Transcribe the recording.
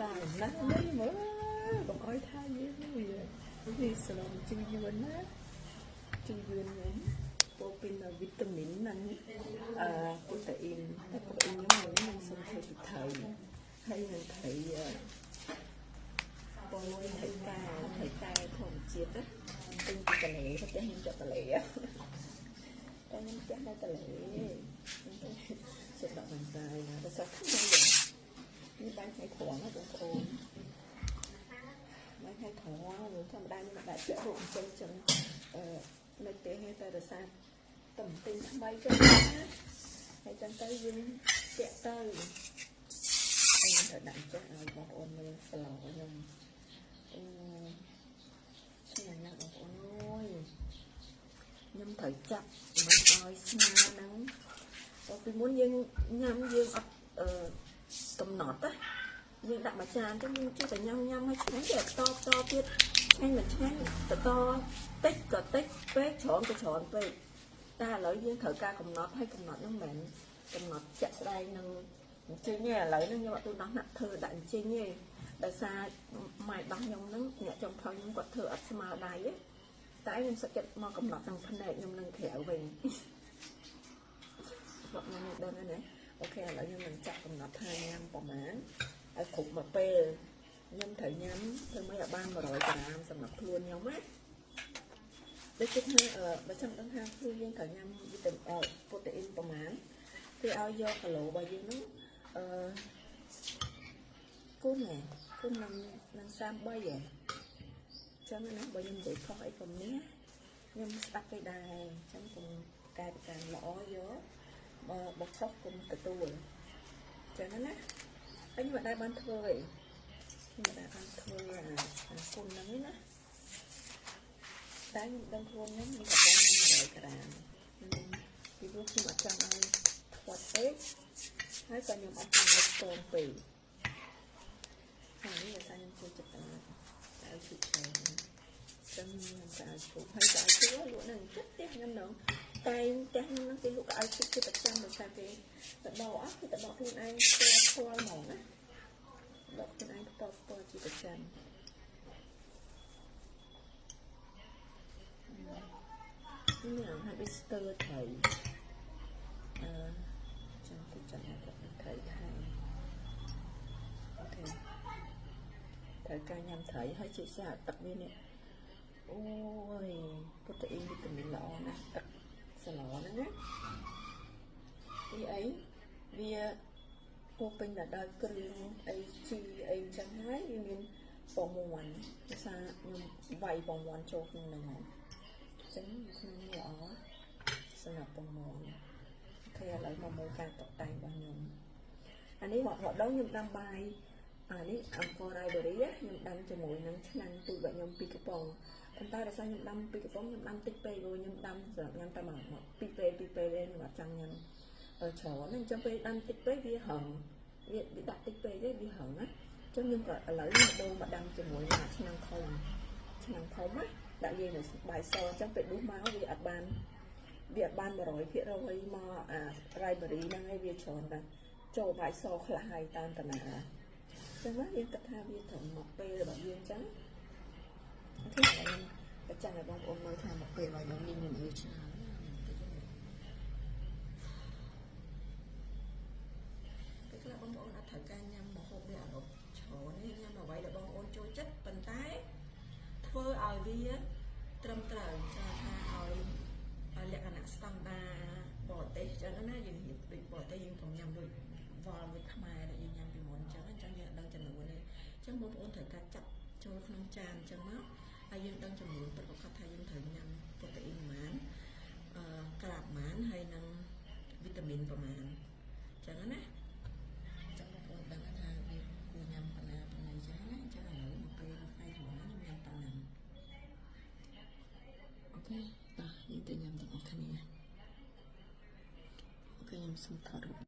តែណាស់នេះមើលកុំអោយថាយើងវាសឡំជឿយួនណាជឿយួនហ្នឹងពោពេញដោយវីតាមីននិងប្រូតេអ៊ីនតែប្រូតេអ៊ីនខ្ញុំសុំធ្វើពីត្រីហើយនឹងត្រីបងមួយត្រីកែធម្មជាតិណាទិញពីតលេផ្ទះខ្ញុំចាក់តលេតែខ្ញុំផ្ទះនៅតលេសុំដាក់បន្សាយណាតែសាក់ខ្ញុំនេះបាយថ្ងៃត្រង់ណាបងប្អូនបាយថ្ងៃត្រង់ធម្មតាខ្ញុំមិនដាក់ពាក់រូបអញ្ចឹងនៅផ្ទះឯតែរសាតំទិញថ្មីចឹងណាហើយចឹងទៅយើងពាក់ទៅហើយខ្ញុំត្រូវដាក់ចេះឲ្យបងប្អូនមើលស្លោខ្ញុំឆ្ងាញ់ណាស់បងប្អូនអើយខ្ញុំត្រូវចាប់មិនឲ្យស្មើហ្នឹងពីមុនយើងញ៉ាំយើងអត់កំណត់ណាយើងដាក់មួយចានចឹងយើងចេះតែញ៉ាំឲ្យឆ្ងាញ់តែតទៀតឆ្ងាញ់មិនឆ្ងាញ់តតិចក៏តិចពេកច្រើនក៏ច្រើនពេកតែឥឡូវយើងត្រូវការកំណត់ឲ្យកំណត់ហ្នឹងមិនមែនកំណត់ជាក់ស្ដែងនឹងអញ្ចឹងទេឥឡូវហ្នឹងខ្ញុំអត់ទូដោះណាក់ធ្វើដាក់អញ្ចឹងទេដោយសារម៉ែដោះខ្ញុំហ្នឹងអ្នកចុងភៅខ្ញុំគាត់ធ្វើអត់ស្មើដៃទេតែខ្ញុំសឹកចិត្តមកកំណត់ទាំងភ្នែកខ្ញុំនឹងក្រៅវិញគាត់ខ្ញុំដឹងហើយណាអូខេឥឡូវខ្ញុំនឹងចាក់កំណត់ថាញ៉ាំប្រហែលឲ្យគ្រប់មួយពេលខ្ញុំត្រូវញ៉ាំធ្វើម៉េចឲ្យបាន100ក្រាមសម្រាប់ខ្លួនខ្ញុំណាដូចជាថាបើចង់ដឹងថាខ្លួនយើងត្រូវញ៉ាំវីតាមីនប្រូតេអ៊ីនប្រហែលគេឲ្យយកគីឡូរបស់យើងហ្នឹងគុណហ៎គុណនឹង33ហ៎ចឹងណាបើខ្ញុំនិយាយខុសអីកុំនេះខ្ញុំស្ដាប់គេដែរចឹងកុំកែប្រកាន់ល្អយកបើខុសកុំទទួលចឹងណាហើយខ្ញុំមិនដែលបានធ្វើទេខ្ញុំមិនដែលបានធ្វើអាគុណហ្នឹងឯណាតែខ្ញុំដឹងខ្លួនខ្ញុំមានកំប៉ុង100ក្រាមពីព្រោះខ្ញុំអត់ចង់ឲ្យធាត់ពេកហើយក៏ខ្ញុំអត់ចង់ឲ្យស្ទងពេកហើយនេះដោយសារខ្ញុំចូលចិត្តតែឲ្យឈូកច្រើនចឹងខ្ញុំក៏ឲ្យឈូកហើយក៏ឲ្យឈូកលក់នៅចិត្តផ្ទះខ្ញុំហ្នឹងតែផ្ទះខ្ញុំហ្នឹងគេលក់ក៏ឲ្យឈូកជាប្រចាំដោយសារគេទៅដកគឺទៅដកខ្លួនឯងផ្ទាល់ហ្មងណាដកខ្លួនឯងផ្ទាល់ជាប្រចាំនេះហាក់ដូចស្ទើរត្រីចាំទៅចាំមកគាត់ត្រីថែអូខេត្រូវការញ៉ាំត្រីហើយជាសាទឹកវានេះអូយប្រូតេអ៊ីនវីតាមីនល្អណាស់ទឹកសឡហ្នឹងណាទីអីវាពោពេញដល់គ្រឿងអីជីអីចឹងហើយវាមានពងមាន់ភាសាខ្ញុំវាយពងមាន់ចូលក្នុងហ្នឹងហើយចឹងក្នុងនេះល្អសម្រាប់ពងមាន់អូខេឥឡូវមកមើលការតុបតែងរបស់ខ្ញុំអានេះរដងខ្ញុំដាំបាយអានេះអង្គររ៉ៃបេរីខ្ញុំដាំជាមួយនឹងឆ្នាំងទូចរបស់ខ្ញុំ2កំប៉ុងប៉ុន្តែដោយសារខ្ញុំដាំ2កំប៉ុងខ្ញុំដាំតិចពេកព្រោះខ្ញុំដាំសម្រាប់ញ៉ាំតែមក2ពេល2ពេលទេខ្ញុំអត់ចង់ញ៉ាំច្រើនអញ្ចឹងពេលដាំតិចពេកវាហឹងវាដាក់តិចពេកទេវាហឹងណាអញ្ចឹងខ្ញុំក៏ឥឡូវខ្ញុំដូរមកដាំជាមួយនឹងឆ្នាំងធំឆ្នាំងធំណាដាក់លាយនៅបាយសអញ្ចឹងពេលដួសមកវាអត់បាន 100% មកអារ៉ៃបេរីហ្នឹងឯងវាច្រើនដែរចូលបាយសខ្លះហើយតាមតាណាចឹងណាយើងគិតថាវាត្រឹមមកពេលរបស់យើងចឹងអូខេខ្ញុំបញ្ចាំងឲ្យបងប្អូនមើលថាមកពេលរបស់ខ្ញុំនេះមានវាច្រើនពេលខ្លះបងប្អូនអត់ត្រូវការញ៉ាំម្ហូបវាអារម្មណ៍ច្រើនទេញ៉ាំអ្វីដែលបងប្អូនចូលចិត្តប៉ុន្តែធ្វើឲ្យវាត្រឹមត្រូវចាថាឲ្យលក្ខណៈស្តង់ដារបរទេសចឹងណាយើងរៀបដូចបរទេសយើងកុំញ៉ាំដូចវល់ដូចខ្មែរដែលយើងញ៉ាំពីមុនចឹងអញ្ចឹងយើងដឹងចំនួនទេអញ្ចឹងបងប្អូនត្រូវការចាប់ចូលក្នុងចានអញ្ចឹងមកហើយយើងដឹងចំនួនពិតប្រាកដថាយើងត្រូវញ៉ាំប្រូតេអ៊ីនប៉ុន្មានក្រាបប៉ុន្មានហើយនិងវីតាមីនប៉ុន្មានអញ្ចឹងណាអញ្ចឹងបងប្អូនដឹងថាវាគួរញ៉ាំប៉ុណ្ណាប៉ុណ្ណីចឹងណាអញ្ចឹងឥឡូវមកពេលថ្ងៃត្រង់ខ្ញុំញ៉ាំប៉ុណ្ណឹងអូខេតោះយើងទៅញ៉ាំទាំងអស់គ្នាអូខេខ្ញុំសូមថតរូប